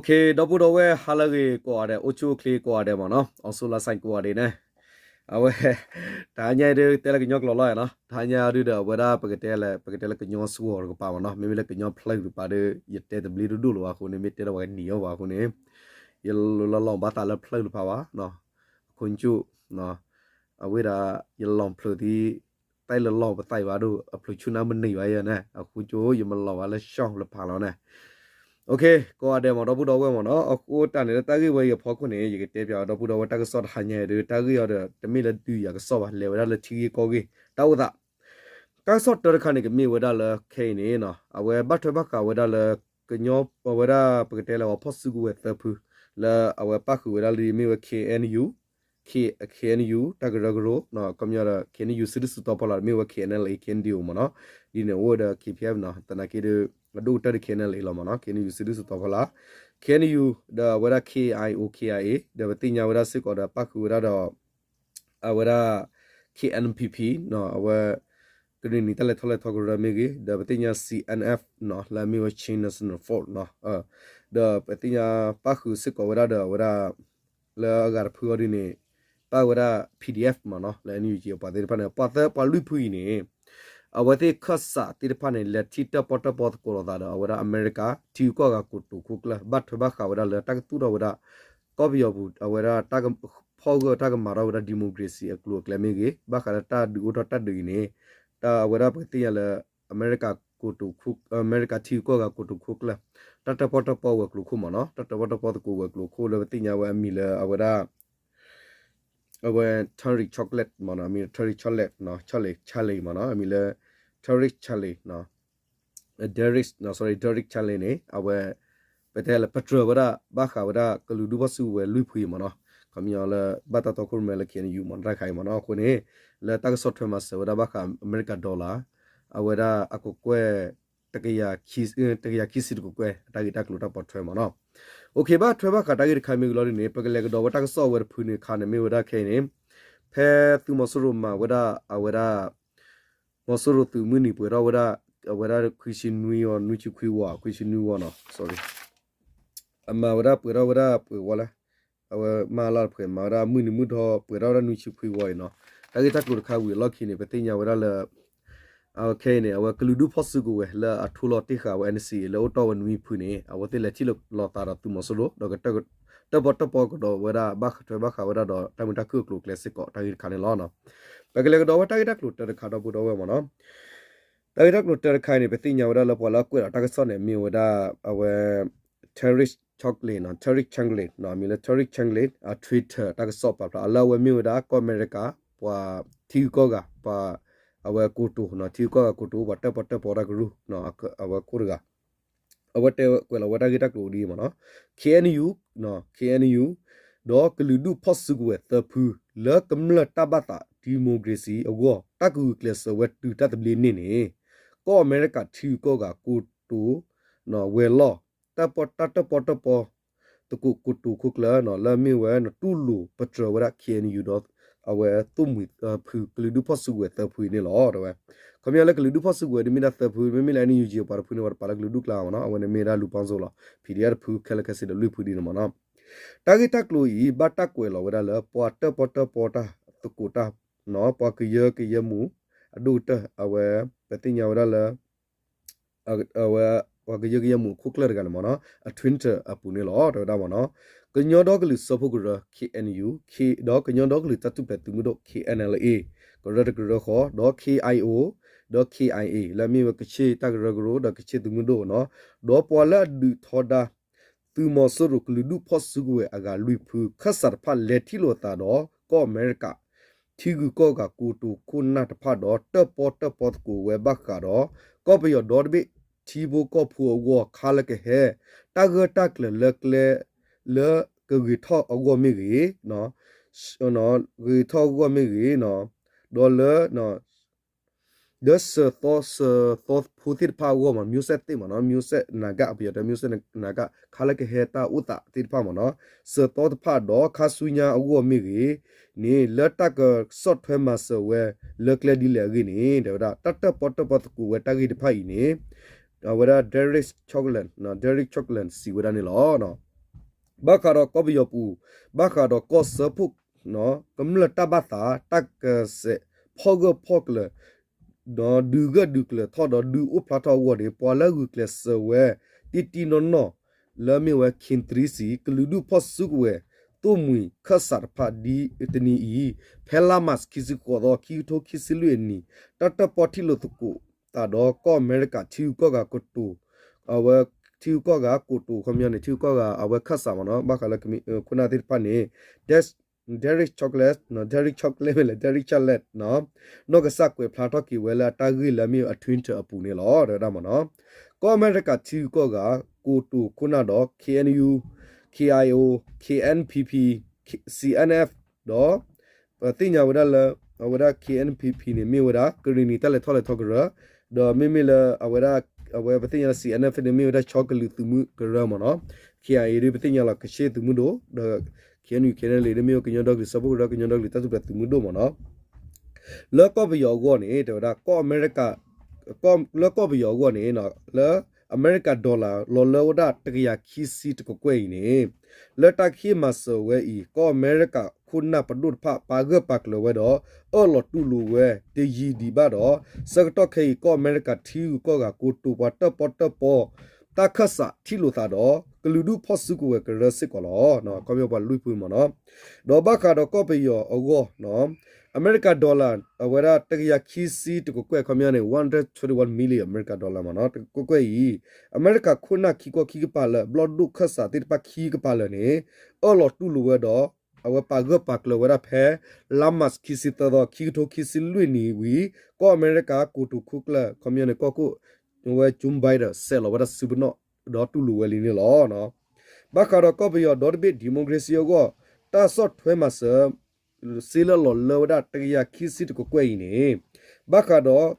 ဒီပုၢ်ဒီဝဲၢ် ဟါလၢအဂ့ၤကိးဂၤဒဲး, အိၣ်ဆူၣ်အိၣ်ချ့ကိးဂၤဒဲးမ့ၢ်နီၤ, အီၤစိလါစဲကိးဂၤဒဲးန့ၣ်, အဝဲ တဟါညါအံၤဒုး တဲလၢကညီကျိာ်လီၤနီၤ, တဟါညါအံၤဒုးဒီး အဝဲဒၣ်ပကတဲလၢ ပကတဲလၢကညီစှီၤတကပၤမ့ၢ်နီၤ, မ့မ့ၢ်လၢကညီဖျၢၣ်တကပၤဒီး ယတဲတဘျ့ဒိၣ်ဒိၣ်လၢၤဘၣ်အဃိန့ၣ် မ့ၢ်တဲဒီးပှၤကနံၤအီၤဘၣ်အဃိန့ၣ်, ယလီၤလီၤဘၣ်သးလၢဖျၢၣ်တကပၤဘၣ်, အခိၣ်ကၠူၣ် အဝဲဒၣ် ယလီၤဖျၢၣ်သံ တၢ်လၢလီၤပသးဘၣ်ဒီး အဖျၢၣ်ဆူၣ်နၢ်မနံၤဘၣ်ယဲန့ၣ်, အဃိကၠိ ယမလီၤဘၣ်လၢ ရှီၣ်လၢဖးလီၤန့ၣ်, ကိးဂၤဒဲးမ့ၢ်ဒီပုၢ်ဒီဝဲၢ်မ့ၢ်နီၤ, အဃိတၢ်န့ၣ်လၢတၢ်ဂ့ၢ်ဝဲအံၤအဖီခိၣ်န့ၣ် ယကတဲပၠးဒီပုၢ်ဒီဝဲၢ်တၢ်ကစီၣ်တဟါညါအံၤဒီး တၢ်ဂ့ၢ်အံၤဒီး တမ့ၢ်လၢဒုးယၤကစီၣ်ဘၣ်, လဲၤဝဲဒၣ်လၢထံဂ့ၢ်ကီၢ်ဂ့ၢ် တၢ်အိၣ်သး တၢ်ကစီၣ်တၢတခါန့ၣ် ကမ့ၢ်ဝဲဒၣ်လၢခဲအံၤန့ၣ်နီၤ, အဝဲဘၣ်ထွဲဘၣ်ဃးဝဲဒၣ်လၢ ကညီ အဝဲဒၣ်ပကတဲလၢပှၤဖီၣ်စုကဝဲၤသၢဖု လၢအဝဲပၣ်ဃုာ်ဝဲဒၣ်လၢမ့ၢ်ဝဲ K N U, K, K N U တၢ်ကရၢကရိ, ခီပညီဒီး K N U စုဒုၣ်စုတီၤဖီလာ် မ့ၢ်ဝဲ K N L A, K N D O မ့ၢ်နီၤ, ဒ်န့ၣ်အိၣ်ဝဲဒီး K P F နီၤ, သနာ်က့ဒီး အဒိၣ်ကတၢၢ်ဒီး K N L A လီၤမ့ၢ်နီၤ, K N U စုဒုၣ်စုတီၤဖီလာ်, K N U ဒီးအဝဲဒၣ် K I O, K I A ဒီးပသ့ၣ်ညါဝဲဒၣ်စ့ၢ်ကီးဒီးပၣ်ဃုာ်ဝဲဒၣ်ဒီး အဝဲဒၣ် K N P P နီၤ, အဝဲ ကရ့ၣ်နံၤတၢ်လဲၤထီၣ်လဲၤထီကရၢမ့ၢ်ဂ့ၤ, ဒီးပသ့ၣ်ညါ C N F နီၤ, လၢအမ့ၢ်ဝဲ Chin National Force နီၤ, ဒီးပသ့ၣ်ညါပၣ်ဃုာ်စ့ၢ်ကီးဝဲဒၣ်ဒီးအဝဲဒၣ် လၢအဂၤတဖုအီၤဒ်န့ၣ် ပၣ်ဝဲဒၣ် P D F မ့ၢ်နီၤ, လၢ N U G အပှၤသ့ၣ်တဖၣ်န့ၣ် ပှၤသၢပှၤလွံၢ်ဖုအံၤန့ၣ် အဝဲသ့ၣ်ခၢၣ်စးသ့ၣ်တဖၣ်န့ၣ် လဲၤထံၣ်တၢၣ်ပီၣ်တၢၣ်ပီသကိးလိာ်သးဒီး အဝဲဒၣ်အမဲရကၤ ထံဂုၤကီၢ်ဂၤကိတိာ်ခိၣ်ကျၢၢ် ဘၣ်ထွဲဘၣ်ဃးဝဲဒၣ်လၢတၢ်ကသူၣ်ထီၣ်ဝဲဒၣ် ကီၢ်ပယီၤပူၤ အဝဲဒၣ်တၢ်ကဖီၣ်ဂၢၢ်တၢ်ကမၤထီၣ်ဝဲဒၣ် democracy အကျိၤအကျဲမ့ၢ်ဂ့ၤ, ဘၣ်ဃးလၢတၢ်ဒုးအိၣ်ထီၣ်တၢ်ဒုးအံၤန့ၣ် တၢ်အဝဲဒၣ်ပကသ့ၣ်ညါလၢ အမဲရကၤကိတိာ်ခိၣ်, အမဲရကၤထံဂုၤကီၢ်ဂၤကိတိာ်ခိၣ်ကျၢၢ် တၢ်တၢၣ်ပီၣ်တၢၣ်ပီဝဲၤကျိၤခိၣ်မ့ၢ်နီၤ, တၢ်တၢၣ်ပီၣ်တၢၣ်ပီသကိးဝဲၤကျိၤခိၣ်လၢပသ့ၣ်ညါဝဲအမံၤလၢအဝဲဒၣ် အဝဲ Tariq Choklet မ့ၢ်နီၤ, အမံၤလၢ Tariq Choklet, Charlie, Charlie မ့ၢ်နီၤ, အမံၤလၢ Tariq Charlie, Derek, sorry, Derek Charlie န့ၣ် အဝဲ ပတဲလၢပတြၢၤဝဲဒၣ် ဘၣ်ဃးဝဲဒၣ်ကလုာ်ဒူၣ်ဖီၣ်စုကဝဲၤလွံၢ်ဖုအံၤမ့ၢ်နီၤ, ခီပညီလၢဘၣ်တၢ်တီခိၣ်ရိၣ်မဲလၢ K N U မ့ၢ်နီၤ တၢ်ခါအံၤမ့ၢ်နီၤ, အဃိန့ၣ် လၢတၢ်ကစီၣ်ထွဲမၤစၢၤဝဲဒၣ်ဘၣ်ဃးအမဲရကၤ dollar အဝဲဒၣ်အကကွဲၢ် တကယၤခံဆံတကကွဲၢ် အတၢ်ဂ့ၢ်တၢ်ကျိၤတၢ်ပိာ်ထွဲမ့ၢ်နီၤ. ဘၣ်ထွဲဘၣ်ဃးတၢ်ဂ့ၢ်တခါမ့ၢ်ဂ့ၤလီၤဒ်န့ၣ် ပကလဲၤကဒီးဝဲတၢ်ကစီၣ်ဝဲတဖုန့ၣ်ခါန့ၣ် မ့ၢ်ဝဲဒၣ်ခဲအံၤန့ၣ် ဖဲသုးမီၤစိရိၤမၤဝဲဒၣ် အဝဲဒၣ် မီၤစိရိၤသုးမုၢ်နံၤပှဲၤထီၣ်ဝဲဒၣ် အဝဲဒၣ်ခွံဆံနွံဝီ နွံဆံခွံဝီ ခွံဆံနွံဝီနီၤ sorry အမၤဝဲဒၣ်ပှဲၤထီၣ်ဝဲဒၣ်ပှဲၤဝီလဲၣ်, အဝဲမၤလၢတဖှဲး မၤဝဲဒၣ်မုၢ်နံၤမုၢ်ထီၣ်ပှဲၤထီၣ်ဝဲဒၣ်နွံဆံခွံဝီအံၤနီၤ. တၢ်ဂ့ၢ်တၢ်ကျိၤတခါဝံၤအလီၢ်ခံန့ၣ် ပသ့ၣ်ညါဝဲဒၣ်လၢ အခဲအံၤန့ၣ် အဝဲကလုာ်ဒူၣ်ဖီၣ်စုကဝဲၤလၢအထိလီၤတ့ၢ်ဃာ်ဝဲ N C A လၢအိၣ်တီၢ်ဝဲနွံဖုန့ၣ် အဝဲသ့ၣ်လဲၤထံၣ်လိာ်သးဒီးသုးမီၤစိရိၤ ဒီးကတၢၣ်ပီၣ်တၢၣ်ပီကဒီးဝဲဒၣ် ဘၣ်ထွဲဘၣ်ဃးဝဲဒၣ်ဒီးတၢ်မုာ်တၢ်ခုၣ်အကျိၤအကျဲစ့ၢ်ကီး တၢ်ဂ့ၢ်တခါန့ၣ်လီၤ. ပကလဲၤကဒီးဝဲတၢ်ဂ့ၢ်တၢ်ကျိၤတၢတခါဒီပုၢ်ဒီဝဲၢ်မ့ၢ်နီၤ. တၢ်ဂ့ၢ်တၢ်ကျိၤတၢတခါအံၤန့ၣ် ပသ့ၣ်ညါဝဲဒၣ်လၢပှၤလၢအကွဲးဒီးတၢ်ကစီၣ်န့ၣ် မ့ၢ်ဝဲဒၣ် အဝဲ Tariq Choklet နီၤ Tariq Choklet နီၤ အမံၤလၢ Tariq Choklet အ Twitter တၢ်ကစီၣ်ပာ်ဖျါ အလၢအဝဲမ့ၢ်ဝဲဒၣ်ကီၢ်အမဲရကၤ ပှၤထံဂုၤကီၢ်ဂၤ ပှၤ အဝဲကိတိာ်နီၤ ထံဂုၤကီၢ်ဂၤကိတိာ် ပှၤတၢၣ်ပီၣ်တၢၣ်ပီတၢ်ကရူၢ် အဝဲခိၣ်တဂၤ အဝဲတဲကွဲးလီၤဝဲတၢ်ဂ့ၢ်တၢ်ကျိၤဒ်အံၤမ့ၢ်နီၤ K N U, K N U ဒီးကလုာ်ဒူၣ်ဖီၣ်စုကဝဲၤသၢဖု လၢကမျၢၢ်တၢ်ဘၣ်သး democracy အဂီၢ် တၢ်ကဂုာ်ကျဲးစၢးဝဲတုၤတၢ်သဘျ့န့ၣ်န့ၣ် ကီၢ်အမဲရကၤထံဂုၤကီၢ်ဂၤကိတိာ် ဝဲၤလီၢ် တၢၣ်ပီၣ်တၢၣ်ပီတၢၣ်ပီ သကိးကိတိာ်ခိၣ်ကျၢၢ် လၢမ့ၢ်ဝဲနတူၢ်လိာ်ပတြၢၤဝဲဒၣ် K N U ဒီး အဝဲသိၣ်မှံၤသၢဖု ကလုာ်ဒူၣ်ဖီၣ်စုကဝဲၤသၢဖုအံၤန့ၣ်လီၤ တဲဝဲ. ခီပညီလၢကလုာ်ဒူၣ်ဖီၣ်စုကဝဲၤ တမ့ၢ်ဒၣ်သၢဖု မ့မ့ၢ်လၢ N U G ပှၤတဖုန့ၣ် ပှၤတပာ်လၢကလုာ်ဒူၣ်ကျါမ့ၢ်နီၤ အဝဲန့ၣ်မ့ၢ်ဒၣ်လူၤပီၣ်စိလီၤ P D F တဖုခဲလၢာ်ခဲဆ့ဒီးလွံၢ်ဖုဒ်န့ၣ်မ့ၢ်နီၤ. တၢ်ဂ့ၢ်တၢ်ကျိၤအံၤ ဘၣ်တၢ်ကွဲးလီၤဝဲဒၣ်လၢ ပှၤတၢၣ်ပီၣ်တၢၣ်ပီတၢ်သကိးတၢ် ပှၤကယၢကယဲမူး အဒိၣ်ကတၢၢ် အဝဲ ပသ့ၣ်ညါဝဲဒၣ်လၢ အဝဲ ပှၤကယၢကယဲမူးအခိၣ်ကျၢၢ်တဂၤန့ၣ်မ့ၢ်နီၤ အ Twitter အပူၤန့ၣ်လီၤ တဲဝဲဒၣ်မ့ၢ်နီၤ. ကညီဒီကလုာ်စၢဖှိၣ်ကရၢ K N U, ဒီးကညီဒီကလုာ်တၢ်ထူၣ်ဖျဲးသုးမုၢ်ဒိၣ် K N L A ကရၢတကရၢဃီ ဒီး K I O ဒီး K I A လၢအမ့ၢ်ဝဲကခ့ၣ်တၢ်ကရၢကရိ ဒီးကခ့ၣ်သုးမုၢ်ဒိၣ်နီၤ ဒီးပှၤလၢအဒုးထီဒါ သုးမီၤစိရိၤကလုာ်ဒူၣ်ဖီၣ်စုကဝဲၤအဂၤလွံၢ်ဖု ခၢၣ်စးတဖၣ်လဲၤထံၣ်လိာ်သးဒီး ကီၢ်အမဲရကၤ ထံဂုၤကီၢ်ဂၤကိတိာ်ခိၣ်နၢ်တဖၣ်ဒီး တၢၣ်ပီၣ်တၢၣ်ပီသကိးဝဲဘၣ်ဃးဒီး ကီၢ်ပယီၤဒီတဘ့ၣ်ထံဖိကီၢ်ဖိအဂီၢ် ခါလၢကဟဲ တၢ်ဂၢၢ်တၢ်ကျၢၤလၢကျဲ လၢကဂ့ၤထီၣ်အဂီၢ်မ့ၢ်ဂ့ၤ ဂ့ၤထီၣ်အဂီၢ်မ့ၢ်ဂ့ၤ ဒီးလၢ ဒီးစၢၤသီစၢၤသီဖိသ့ၣ်တဖၣ်အဂီၢ်မ့ၢ် မျိုးဆက်သစ်မ့ၢ်နီၤ မျိုးဆက်နာဂ ပယီၤတဲ မျိုးဆက်နာဂ ခါလၢကဟဲတၢ်အိၣ်သးသ့ၣ်တဖၣ်မ့ၢ်နီၤ စၢၤသီတဖၣ်ဒီးခါဆူညါအဂီၢ်မ့ၢ်ဂ့ၤန့ၣ် လၢတၢ်ကဆီၣ်ထွဲမၤစၢၤဝဲလၢကျဲဒ်လဲၣ်အဂ့ၢ်န့ၣ် တဲဝဲဒၣ် တၢ်တၢၣ်ပီၣ်တၢၣ်ပီသကိးဝဲတၢ်ဂ့ၢ်တဖၣ်အံၤန့ၣ် အဝဲဒၣ် Derek Chauvin, Derek Chauvin စံးဝဲဒၣ်န့ၣ်လီၤ. ဘၣ်ဃးဒီးကီၢ်ပယီၤပူၤ, ဘၣ်ဃးဒီးကီၢ်စၢဖှိၣ် ကမျၢၢ်တၢ်ဘၣ်သး တၢ်ကစဲးဖီၣ်ဂၢၢ်ဖီၣ်ကျၢၤ ဒီးဒုးဂၢၢ်ဒုးကျၢၤထီၣ်ဒီးဒုးအိၣ်ဖျါထီၣ်အဂီၢ်န့ၣ် ပှၤလၢဂုာ်ကျဲးစၢးဝဲ တံၢ်တံၢ်နီၢ်နီၢ် လၢမ့ၢ်ဝဲ ခ့တရံစံး ကလုာ်ဒူၣ်ဖီၣ်စုကဝဲၤ သိၣ်မှံၤခၢၣ်စးတဖၣ်ဒ်တနံၤအံၤ ဖဲလါမးခံဆံဃိးသီ ခံကထိခံဆံလွံၢ်အနံၤ တၢ်တၢၣ်ပီၣ်ထံၣ်လိာ်သကိးသးဒီးကီၢ်အမဲရကၤထံဂုၤကီၢ်ဂၤကိတိာ် အဝဲထံဂုၤကီၢ်ဂၤကိတိာ် ခီပညီန့ၣ် ထံဂုၤကီၢ်ဂၤ အဝဲခၢၣ်စးမ့ၢ်နီၤ ဘၣ်ဃးလၢခိၣ်နၢ်သ့ၣ်တဖၣ်န့ၣ် Derek Chollet, Derek Chollet မ့ၢ်လဲၣ် Derek Chollet နီၤ နီၢ်ကစၢ်ကွဲးဖျါထီၣ်က့ၤဝဲလၢအတၢ်ဂ့ၢ်လၢအမ့ၢ်အ Twitter အပူၤန့ၣ်လီၤ တဲဝဲဒၣ်မ့ၢ်နီၤ ကီၢ်အမဲရကၤထံဂုၤကီၢ်ဂၤ ကိတိာ်ခိၣ်နၢ်ဒီး K N U, K I O, K N P P, C N F ဒီး ပသ့ၣ်ညါဝဲဒၣ်လၢ အဝဲဒၣ် K N P P န့ၣ် မ့ၢ်ဝဲဒၣ် ကရံၣ်နံၤတၢ်လဲၤထီၣ်လဲၤထီကရၢ, ဒီးမ့မ့ၢ်လၢ အဝဲဒၣ် အဝဲပသ့ၣ်ညါလၢ C N F န့ၣ် မ့ၢ်ဝဲဒၣ် ခၠီကလုာ်သုးမုၢ်ကရၢမ့ၢ်နီၤ, K I A ဒ်ပသ့ၣ်ညါလီၤ ကဆ့သုးမုၢ်ဒိၣ်, ဒီး K N U K N L A ဒ်မ့ၢ်ဝဲကညီဒီကလုာ်စၢဖှိၣ်ကရၢ ကညီဒီကလုာ်တၢ်ထူၣ်ဖျဲးသုးမုၢ်ဒိၣ်မ့ၢ်နီၤ, လၢကီၢ်ပယီၤအဂီၢ်န့ၣ် တဲဝဲဒၣ် ကီၢ်အမဲရကၤ လၢကီၢ်ပယီၤအဂီၢ်န့ၣ် လၢအမဲရကၤ dollar လီၤလၢဝဲဒၣ်တကယၤခံဆံတကကွဲၢ်အံၤန့ၣ် လၢတၢ်ကဟ့ၣ်မၤစၢၤဝဲအံၤ ကီၢ်အမဲရကၤခိၣ်နၢ်ပဒိၣ်တဖၣ် ပာ်ဂၢၢ်ပာ်ကျၢၤဝဲဒီး အၢၣ်လီၤတူၢ်လိာ်ဝဲတယံာ်ဒံးဘၣ်ဒီး ဆၢကတီၢ်ခဲအံၤ ကီၢ်အမဲရကၤထံဂုၤကီၢ်ဂၤ ကိတိာ်ပှၤတၢၣ်ပီၣ်တၢၣ်ပီ တၢ်ခၢၣ်စးထံၣ်လိာ်သးဒီး ကလုာ်ဒူၣ်ဖီၣ်စုကဝဲၤကရၢစ့ၢ်ကီးလီၤ. ခီပညီပှၤလွံၢ်ဖုမ့ၢ်နီၤ, ဒီးဘၣ်ဃးဒီးကီၢ်ပယီၤအဂီၢ် အမဲရကၤ dollar အဝဲဒၣ်တကယၤခံဆံတကကွဲၢ် ခီပညီန့ၣ် one hundred twenty-one million အမဲရကၤ dollar မ့ၢ်နီၤ တကကွဲၢ်အံၤ အမဲရကၤခိၣ်နၢ်ခံကီၢ်ခံကပၤလၢာ် ဘျီၣ်ဒိၣ်ခၢၣ်စးသ့ၣ်တဖၣ်ခံကပၤလၢာ်န့ၣ် အၢၣ်လီၤတူၢ်လိာ်ဝဲဒီး အဝဲပာ်ဂၢၢ်ပာ်ကျၢၤဝဲဒၣ်ဖဲ လါမးခံဆံသၢသီ ခံကထိခံဆံလွံၢ်နံၣ်ဝံၤ ကီၢ်အမဲရကၤကိတိာ်ခိၣ်ကျၢၢ် ခီပညီန့ၣ် ကီၢ်ခိၣ် ဝဲ Joe Biden ဆဲးလီၤဝဲဒၣ်စုပနီၣ် ဒီးတူၢ်လိာ်ဝဲလံန့ၣ်လီၤ. ဘၣ်ဃးဒီးကီၢ်ပယီၤဒီတဘ့ၣ် democracy အဂီၢ် တၢ်ဆီၣ်ထွဲမၤစၢၤ စ့လၢလီၤလၢဝဲဒၣ်တကယၤခံဆံတကကွဲၢ်အံၤန့ၣ် ဘၣ်ဃးဒီး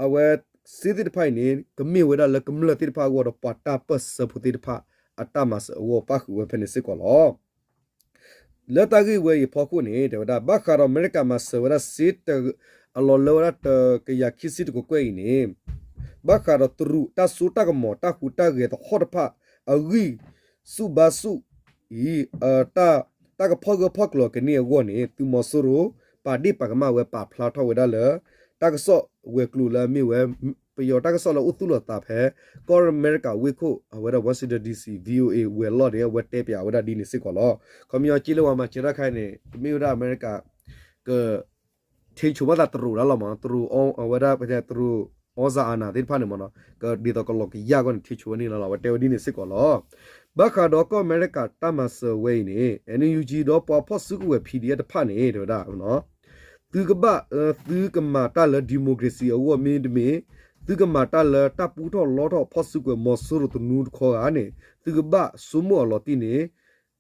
အဝဲစ့သ့ၣ်တဖၣ်အံၤန့ၣ် ကမ့ၢ်ဝဲဒၣ်လၢကမျၢၢ်သ့ၣ်တဖၣ်အဂီၢ်ဒီး ပှၤတၢ်ပၢၢ်ဆၢဖိသ့ၣ်တဖၣ် အတၢ်မၤစၢၤအဂီၢ် ပၣ်ဃုာ်ဝဲဖဲန့ၣ်စ့ၢ်ကီးလီၤ. လၢတၢ်ဂ့ၢ်ဝဲအံၤအဖီခိၣ်န့ၣ် တဲဝဲဒၣ် ဘၣ်ဃးဒီးအမဲရကၤမၤစၢၤဝဲဒၣ်စ့ အလီၤလၢဝဲဒၣ်တကယၤခံဆံတကကွဲၢ်အံၤန့ၣ် ဘၣ်ဃးဒီးတရူးတၢ်စိတၢ်ကမီၤ တၢ်ဟူးတၢ်ဂဲၤသဟီၣ်တဖၣ် အဂံၢ်ဆူၣ်ဘါဆူၣ်အံၤ တၢ်ကဖီၣ်ဂၢၢ်ဖီၣ်ကျၢၤကန့ၢ်အဂီၢ်န့ၣ် သုးမီၤစိရိၤ ပာ်ဒ့ၣ်ပာ်ကမၣ်ဝဲ ပာ်ဖျါထီၣ်ဝဲဒၣ်လၢ တၢ်ကစီၣ်ဝဲၤကျိၤလၢအမ့ၢ်ဝဲ ပယီၤတၢ်ကစီၣ်လၢအိၣ်သူၣ်လီၤသးဖဲ ကီၢ်အမဲရကၤဝ့ၢ်ခိၣ် အဝဲဒၣ် Washington D C V O A ဝဲၤလီၢ်န့ၣ် အဝဲတဲပၠးဝဲဒၣ်ဒ်န့ၣ်စ့ၢ်ကီးလီၤ. ခီပညီစ့လၢပှၤမၤစၢၤတၢ်ခါအံၤန့ၣ် တမ့ၢ်ဝဲဒၣ်အမဲရကၤ က ထံၣ်ဆိဘၣ်သးတရူးဒၣ်လီၤမ့ၢ်နီၤ, တရူး အဝဲဒၣ်တရူး အီစၣ်အနၢ်သ့ၣ်တဖၣ်န့ၣ်မ့ၢ်နီၤ, ကဒ်သိးကလီၤကယၢ်အဂီၢ်န့ၣ် ထံၣ်ဆိဝဲန့ၣ်လီၤလီၤ, အဝဲတဲဝဲဒ်န့ၣ်စ့ၢ်ကီးလီၤ. ဘၣ်ဃးဒီးကီၢ်အမဲရကၤတၢ်မၤစၢၤဝဲအံၤန့ၣ် N U G ဒီးပှၤဖီၣ်စုကဝဲၤ P D F တဖၣ်န့ၣ် တဲဝဲဒၣ် သုကဘၣ် သုကမၤတၢ်လၢ democracy အဂီၢ်မ့တမ့ၢ် သုကမၤတၢ်လၢတၢ်ပူထီၣ်လီထီၣ်ဖီၣ်စုကဝဲၤ မီၤစိရိၤသနူတခီဂၤန့ၣ် သုကဘၣ်ဆိကမိၣ်အလီၤတံၢ်န့ၣ်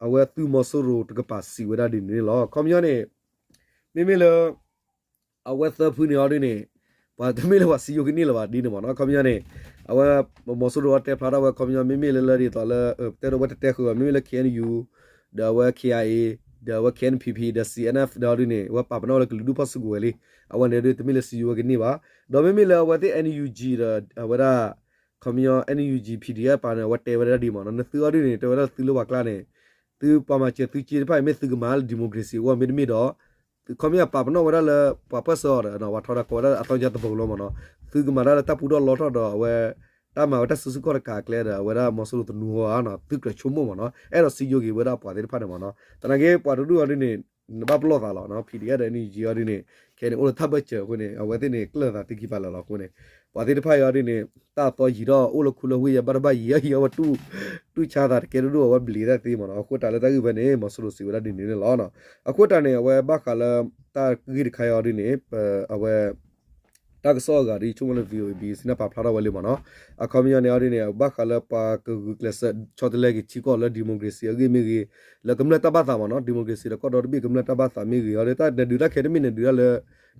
အဝဲသုးမီၤစိရိၤတကပၤစံးဝဲဒၣ်ဒ်န့ၣ်လီၤ. ခီပညီန့ၣ် မ့မ့ၢ်လၢ အဝဲသၢဖုန့ၣ်အီၤဒ်န့ၣ် ပှၤတမ့ၢ်လၢပှၤစံယိၤကန့ၢ်လၢၤဘၣ်ဒ်န့ၣ်မ့ၢ်နီၤ. ခီပညီန့ၣ် အဝဲ မီၤစိရိၤအတဲဖျါထီၣ်ဝဲ ခီပညီ မ့မ့ၢ်လၢလၢဒ်သိးလၢ တဲဒိးဝဲတတဲဃုာ်ဘၣ် မ့မ့ၢ်လၢ K N U ဒီးအဝဲ K I A ဒီးအဝဲ K N P P ဒီး C N F ဒီးအီၤဒ်န့ၣ် အဝဲပာ်ပနီၣ်ဝဲလၢကလုာ်ဒူၣ်ဖီၣ်စုကဝဲၤလံ. အဝဲန့ၣ်ဒ်တမ့ၢ်လၢစံယိၤဝဲကန့ၢ်ဘၣ်. ဒီးမ့မ့ၢ်လၢအဝဲသ့ၣ် N U G ဒီး အဝဲဒၣ် ခီပညီ N U G P D F ပာ်န့ၣ် အဝဲတဲဝဲဒၣ်ဒ်မ့ၢ်နီၤ, နသုအီၤဒ်န့ၣ် တဲဝဲဒၣ်သုလၢပှၤကျါန့ၣ် သုပှၤမၤစၢၤသုစ့တဖၣ်အံၤ မ့ၢ်သုကမၤလၢ democracy အဂီၢ်မ့တမ့ၢ်ဒီး ခီပညီပာ်ပနီၣ်ဝဲဒၣ်လၢ ပှၤပၢၢ်ဆၢအီၤဒီး ပှၤထီဒါကိးဝဲဒၣ်လၢအသီကၠၢ်တဘိလီၤမ့ၢ်နီၤ, သုကမၤတၢ်လၢတၢ်ပူထီၣ်လီထီၣ်ဒီး အဝဲ တၢ်မၤဝဲတၢ်စုဆူၣ်ခီၣ်တကးအကျဲဒီး အဝဲဒၣ်မီၤစိရိၤသနူဟီဧါနီၤ, သုကြၢးဆိကမိၣ်မ့ၢ်နီၤ, အဲၣ်ဒိးစံယိၤက့ၤဝဲဒၣ်ပှၤသ့ၣ်တဖၣ်န့ၣ်မ့ၢ်နီၤ. သနာ်က့ ပှၤတဒူၣ်အီၤဒ်န့ၣ် နဘၣ်ပလီၢ်သးလီၤ, P D F ဒီး N U G အီၤဒ်န့ၣ် ခဲအံၤန့ၣ် အိၣ်လၢတၢ်ဘၢၣ်စၢၤအဃိန့ၣ် အဝဲသ့ၣ်န့ၣ် ကျၢၢ်သးသုခံပာ်လၢာ်လီၤအဃိန့ၣ် ပှၤသ့ၣ်တဖၣ်အံၤအီၤဒ်န့ၣ် တၢ်သီယံာ်ထီၣ်အိၣ်လၢခူလၢဝ့ၢ်ယၤ ဘၣ်တဘၣ်ယံာ်အီၤယံာ်အီၤ ဝဲတူၢ်ဆါသးတကဲတဒိၣ် အဝဲဘျံးတၢ်သ့မ့ၢ်နီၤ. အဃိတၢ်လၢတၢ်ဂ့ၢ်ဖဲန့ၣ် မီၤစိရိၤစံးဝဲဒၣ်ဒ်န့ၣ်န့ၣ်လီၤ. အဃိတၢ်န့ၣ် အဝဲဘၣ်ဃးလၢ တၢ်ဂ့ၢ်တခါအံၤအီၤဒ်န့ၣ် အဝဲ တၢ်ကစီၣ်အဂၤဒ်ဆိကမိၣ်လၢ V O A B C န့ၣ် ပာ်ဖျါထီၣ်ဝဲလံမ့ၢ်နီၤ. အခီပညီန့ၣ်အီၤဒ်န့ၣ် ဘၣ်ဃးလၢပှၤကဂုာ်ကျဲးစၢးဆီတလဲက့ၤထံကီၢ်လၢ democracy အဂ့ၢ်မ့ၢ်ဂ့ၤ လၢကမျၢၢ်တၢ်ဘၣ်သးမ့ၢ်နီၤ, democracy ဒီးကီၢ်ဒီတဘ့ၣ်ကမျၢၢ်တၢ်ဘၣ်သးမ့ၢ်ဂ့ၤအီၤဒ် တၢ်နဒုးတၢ်ခဲတမ့ၢ်နဒုးတၢ်လၢ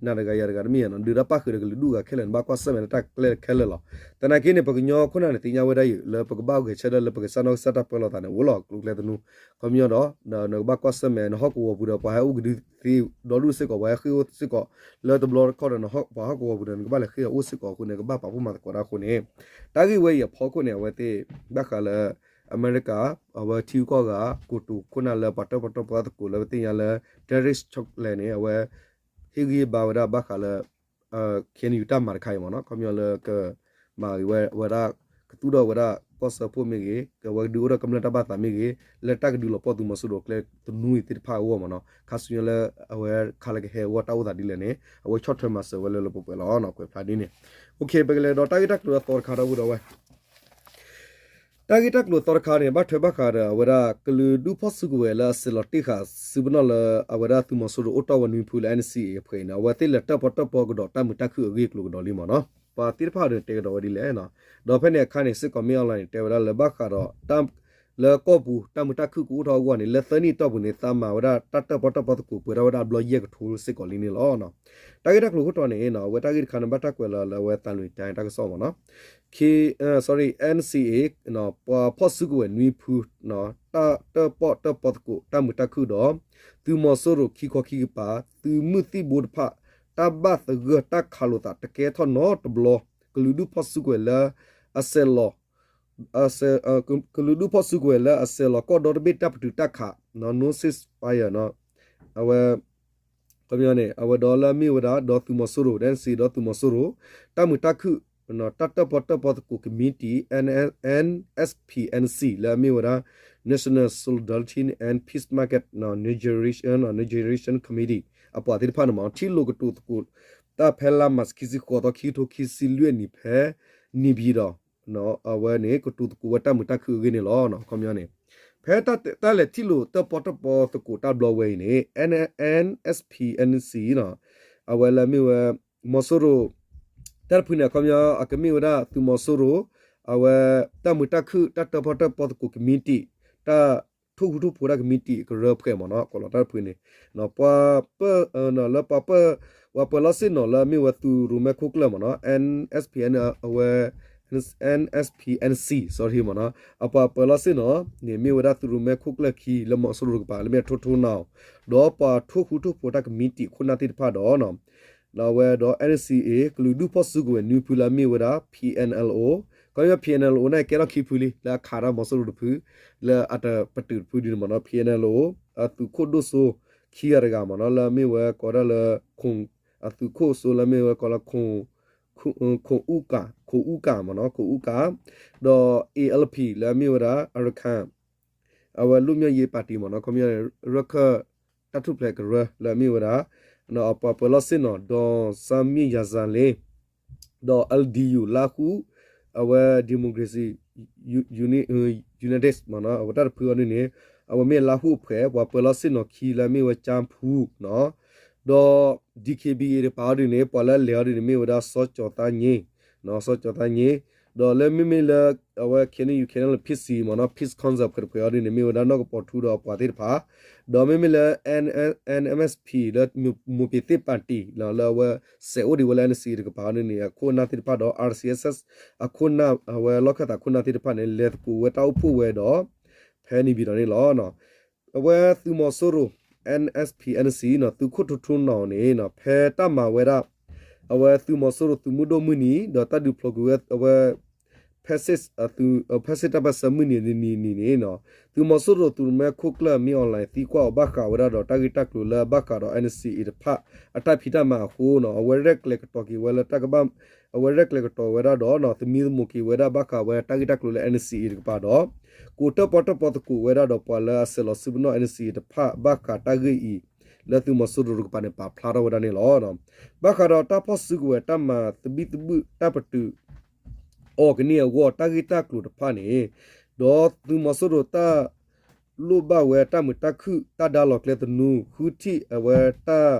နၤတဂၤယၤတဂၤတမ့ၢ်ယၤနီၤ, ဒုးတၢ်ပၣ်ဃုာ်ဒီးကလုာ်ဒူၣ်ဂၤခဲလၢာ် နဘၣ်ကွၢ်ဆၢၣ်မဲာ်လၢတၢ်ကျဲခဲလၢာ်လီၤ. သနာ်က့န့ၣ် ပှၤကညီခိၣ်နၢ်န့ၣ် သ့ၣ်ညါဝဲဒၣ်ယုာ် လၢပကဘၣ်ဂဲၤဆၢထၢၣ်လၢပကစၢ်နီၢ်ကစၢ်တၢ်ပၢလီၤသးန့ၣ် အိၣ်လီၤကျိၤကျဲသနူ ခီပညီဒီး နကဘၣ်ကွၢ်ဆၢၣ်မဲာ် နဟီၣ်ကဝီၤပူၤဒီး ပှၤဟဲအိၣ်ကဒုသ့ဒီဒူၣ်စ့ၢ်ကီး ပှၤဟဲဃ့ၢ်အိၣ်စ့ၢ်ကီး လၢတဘျီတခီၣ်ဒီး ပှၤဟီၣ်ကဝီၤပူၤဒီး နကဘၣ်လဲၤဃ့ၢ်အီၤအိၣ်စ့ၢ်ကီးအဃိန့ၣ် ကဘၣ်ပာ်ဖှိၣ်မၤသကိးတၢ်အဃိန့ၣ် တၢ်ဂ့ၢ်ဝဲအံၤအဖီခိၣ်န့ၣ် အဝဲသ့ၣ် ဘၣ်ဃးလၢ အမဲရကၤ အဝဲထံဂုၤကီၢ်ဂၤ ကိတိာ်ခိၣ်နၢ်လၢပှၤတၢၣ်ပီၣ်တၢၣ်ပီသကိးလၢပသ့ၣ်ညါလၢ Derek Chollet န့ၣ် အဝဲ ဟ့ၣ်ဂံၢ်ဘါဝဲဒၣ်ဘၣ်ဃးလၢ KNU တၢ်မၤတခါအံၤမ့ၢ်နီၤ ခီပညီလၢက မၤဝဲဒၣ် ကသူၣ်ထီၣ်ဝဲဒၣ်ကီၢ်စၢဖှိၣ်မ့ၢ်ဂ့ၤ ကဝဲကဒုးအိၣ်ထီၣ်ကမျၢၢ်တၢ်ဘၣ်သးမ့ၢ်ဂ့ၤ လၢတၢ်ကဒုးလီၤပှီၢ်သုးမီၤစိရိၤကျဲသနူအံၤသ့ၣ်တဖၣ်အဂီၢ်မ့ၢ်နီၤ ခါဆူညါလၢအဝဲခါလၢကဟဲအဂီၢ်တၢ်အိၣ်သးဒ်လဲၣ်န့ၣ် အဝဲဆီၣ်ထွဲမၤစၢၤဝဲလၢလၢပှဲၤပှဲၤလီၤ ကွဲးဖျါဒ်န့ၣ် ပကလဲၤဒီးတၢ်ဂ့ၢ်တၢ်ကျိၤအသီတခါဒီပုၢ်ဒီဝဲၢ် တၢ်ဂ့ၢ်တၢ်ကျိၤသီတခါန့ၣ် ဘၣ်ထွဲဘၣ်ဃးဒီးအဝဲဒၣ် ကလုာ်ဒူၣ်ဖီၣ်စုကဝဲၤလၢအဆဲးလီၤတ့ၢ်ဃာ်စုပနီၣ်လၢ အဝဲဒၣ်သုးမီၤစိရိၤအိၣ်တီၢ်ဝဲနွံဖုလၢ NCA အဖှဲးအံၤန့ၣ် အဝဲသ့ၣ်လဲၤတၢၣ်ပီၣ်တၢၣ်ပီကဒီးတၢ်မုာ်တၢ်ခုၣ်အဂ့ၢ်အကျိၤကဒီးလံမ့ၢ်နီၤ ပှၤသ့ၣ်တဖၣ်ဒီးတဲကဒီးဝဲဒ်လဲၣ် ဒီးဖဲန့ၣ်အခါန့ၣ် စ့ၢ်ကီးမ့ၢ်အီၣ်လဲၣ်န့ၣ် တဲဝဲဒၣ်လၢဘၣ်ဃးဒီး လၢကီၢ်ပူၤတၢ်မုာ်တၢ်ခုၣ်ကအိၣ်ထီၣ်အဂီၢ်န့ၣ် လၢသၢနံၣ်အတီၢ်ပူၤန့ၣ် သးမၤဝဲဒၣ်တၢ်တၢၣ်ပီၣ်တၢၣ်ပီသကိးပှဲၤထီၣ်ဝဲဒၣ်အဘျီယဲၢ်ကထိစ့ၢ်ကီးလံန့ၣ်လီၤ တၢ်ဂ့ၢ်တၢ်ကျိၤခိၣ်တီန့ၣ် အဝဲတၢ်ဂ့ၢ်တခါန့ၣ် ဘၣ်တၢ်ကွဲးလီၤလၢအဝဲသးလွံၢ်တၢ်တၢ်ကစီၣ်မ့ၢ်နီၤ sorry NCA ပှၤဖီၣ်စုကဝဲၤနွံဖု တၢ်တၢၣ်ပီၣ်တၢၣ်ပီသကိးတၢ်မုာ်တၢ်ခုၣ်ဒီး သုးမီၤစိရိၤခံခီခံကပၤ သုးမုၢ်သံၣ်ဘိတဖၣ် တၢ်ဘၣ်သဂၢၢ်တၢ်ခးလိာ်သးတကဲထီၣ်နီတဘျီ ကလုာ်ဒူၣ်ဖီၣ်စုကဝဲၤလၢအဆဲးလီၤ ကလုာ်ဒူၣ်ဖီၣ်စုကဝဲၤလၢအဆဲးလီၤကီၢ်ဒီတဘ့ၣ်တၢ်ပတုာ်တၢ်ခး no ceasefire အဝဲ ခီပညီန့ၣ် အဝဲဒီးလၢအမ့ၢ်ဝဲဒၣ် ဒီးသုးမီၤစိရိၤ NCA ဒီးသုးမီၤစိရိၤ တၢ်မုာ်တၢ်ခုၣ် တၢ်တၢၣ်ပီၣ်တၢၣ်ပီသကိးကမံးတံာ် NSPNC လၢအမ့ၢ်ဝဲဒၣ် National Solidarity and Peace Market Negotiation Committee အပှၤသ့ၣ်တဖၣ်န့ၣ်မ့ၢ် ထံၣ်လိာ်ကတိၤသကိး တၢ်ဖဲလါမး ခံဆံဃိးသီ ခံကထိခံဆံလွံၢ်အနံၣ်ဖဲ နေပြည်တော် အဝဲန့ၣ် ကတိၤသကိးဝဲတၢ်မုာ်တၢ်ခုၣ်အဂ့ၢ်န့ၣ်လီၤ. ခီပညီန့ၣ် ဖဲတၢ်လဲၤထံၣ်လိာ်တၢၣ်ပီၣ်တၢၣ်ပီသကိးတၢ်ဘျီဝဲအံၤန့ၣ် NSPNC အဝဲလၢမ့ၢ်ဝဲ မီၤစိရိၤ တၢ်တဖုန့ၣ် အခီပညီ အကမ့ၢ်ဝဲဒၣ်သုးမီၤစိရိၤ အဝဲ တၢ်မုာ်တၢ်ခုၣ်တၢ်တၢၣ်ပီၣ်တၢၣ်ပီသကိးကမံးတံာ် တၢ်ထိၣ်ဃူထိၣ်ဖိးတၢ်ကမံးတံာ်ကရၢဖှဲးမ့ၢ်နီၤ ကီးလီၤတၢ်တဖုန့ၣ် ပှၤ လၢပှၤပၢၢ် ပှၤပၢၤလီၤစ့ၣ်နီၤလၢအမ့ၢ်ဝဲသုးရိၣ်မဲခိၣ်ကျၢၢ်မ့ၢ်နီၤ NSPN အဝဲ NSPNC sorry မ့ၢ်နီၤ အပှၤပၢၤလီၤစ့ၣ်နီၤန့ၣ် မ့ၢ်ဝဲဒၣ်သုးရိၣ်မဲခိၣ်ကျၢၢ်ခံလၢမီၤစိရိၤတကပၤ လၢမ့ၢ်အထိထိနီၤ ဒီးပှၤထိၣ်ဃူထိၣ်ဖိးတၢ်ကမံးတံာ်ခိၣ်နၢ်သ့ၣ်တဖၣ်ဒီး ဒီးအဝဲဒီး NCA ကလုာ်ဒူၣ်ဖီၣ်စုကဝဲၤနွံဖုလၢအမ့ၢ်ဝဲဒၣ် PNLO ခီပညီ PNLO န့ၣ် ကဲထီၣ်ခံဖုလံ လၢအခးတၢ်မီၤစိရိၤတဖု လၢအတပတုာ်တဖုဒ်န့ၣ်မ့ၢ်နီၤ PNLO အသုးခိၣ်ဒိၣ်စိခံဂၤတဂၤမ့ၢ်နီၤ လၢအမ့ၢ်ဝဲကိးဒၣ်လၢ အသုးခိၣ်စိလၢအမ့ၢ်ဝဲကိးလၢ ခိၣ်အူကၤ ခိၣ်အူကၤမ့ၢ်နီၤ ခိၣ်အူကၤ ဒီး A L P လၢအမ့ၢ်ဝဲဒၣ် Arakan အဝဲလွတ်မြောက်ရေးပါတီ မ့ၢ်နီၤ ခီပညီန့ၣ် ရခၢၣ်တၢ်ထူၣ်ဖျဲးကရၢလၢအမ့ၢ်ဝဲဒၣ် ပှၤပၢၤလီၢ်စ့ၣ်နီၤ ဒီးစၢမံယၤစၤလ့ ဒီး L D U လါဟူ အဝဲ Democracy United မ့ၢ်နီၤ အဝဲတၢ်တဖုအီၤဒ်န့ၣ် အဝဲမ့ၢ်လါဟူအဖှဲး ပှၤပၢၤလီၢ်စ့ၣ်နီၤခံလၢအမ့ၢ်ဝဲကၠါဖူ ဒီး D K B A တကပၤအီၤဒ်န့ၣ် ပှၤလၢအလဲၤအီၤဒ်န့ၣ် မ့ၢ်ဝဲဒၣ်စီၤကၠီၤသါည့ စီၤကၠီၤသါည့ ဒီးလၢမ့မ့ၢ်လၢ အဝဲ K N U K N L P C မ့ၢ်နီၤ Peace Council ဖှဲးတဖှဲးအီၤဒ်န့ၣ် မ့ၢ်ဝဲဒၣ်နီၢ်ကပီၤထူဒီးအပှၤသ့ၣ်တဖၣ် ဒီးမ့မ့ၢ်လၢ N M S P လၢ မိၢ်ပ့ၤသ့ၣ်ပၣ်တံၣ် လၢအဝဲစဲးအိၣ်ဒံးဝဲလၢ N C A တကပၤအီၤဒ်န့ၣ် အခိၣ်အနၢ်သ့ၣ်တဖၣ်ဒီး R C S S အခိၣ်အနၢ် အဝဲလီၢ်ခၢၣ်သးခိၣ်နၢ်သ့ၣ်တဖၣ်န့ၣ် လဲၤသကိးဝဲတၢ်အိၣ်ဖှိၣ်ဝဲဒီး ဖဲန့ၣ်ပံၤဒီးန့ၣ်လီၤ. အဝဲသုးမီၤစိရိၤ N S P N C နီၤ သုးခိၣ်ထူထူနီၤန့ၣ် ဖဲတၢ်မၤဝဲဒၣ် အဝဲသုးမီၤစိရိၤသုးမုၢ်ဒိၣ်မုၢ်နံၤ ဒီးတၢ်ဒုးဖျိးကွံာ်ဝဲအဝဲ ဖဲစ့ၣ် ဖဲစ့ၣ်တၢ်ပၢၢ်ဆၢမုၢ်နံၤတနံၤနံၤန့ၣ် သုးမီၤစိရိၤသုးရိၣ်မဲခိၣ်ကျၢၢ်မ့ၢ် online သံကွၢ်အီၤဘၣ်ဃးဝဲဒၣ်ဒီးတၢ်ဂ့ၢ်တၢ်ကျိၤလၢအဘၣ်ဃးဒီး N C A တဖၣ် အတၢ်ဖံးတၢ်မၤအဃိနီၤ အဝဲရဲၣ်ကျဲၤကတီၤက့ၤဝဲလၢတၢ်ကဘၣ် အဝဲရဲၣ်ကျဲၤကတီၤဝဲဒၣ်ဒီး သမံသမိးက့ၤဝဲဒၣ်ဘၣ်ဃးဝဲတၢ်ဂ့ၢ်တၢ်ကျိၤလၢ N C A တကပၤဒီး ကိးတၢၣ်ပီၣ်တၢၣ်ပီသကိးဝဲဒၣ်ဒီးပှၤလၢအဆဲးလီၤစုပနီၣ် N C A တဖၣ် ဘၣ်ဃးတၢ်ဂ့ၢ်အံၤ လၢသုးမီၤစိရိၤတကပၤန့ၣ် ပာ်ဖျါထီၣ်ဝဲဒၣ်န့ၣ်လီၤ. ဘၣ်ဃးဒီးတၢ်ဖီၣ်စုကဝဲၤတၢ်မၤသဘံၣ်သဘုၣ်တၢ်ပတုာ် အီၣ်ကန့ၢ်အဂီၢ် တၢ်ဂ့ၢ်တၢ်ကျိၤတဖၣ်န့ၣ် ဒီးသုးမီၤစိရိၤတၢ် လိၣ်ဘၣ်ဝဲတၢ်မုာ်တၢ်ခုၣ် တၢ်ဒါလီၤကျဲသနူ ဃုထံၣ်အဝဲတၢ်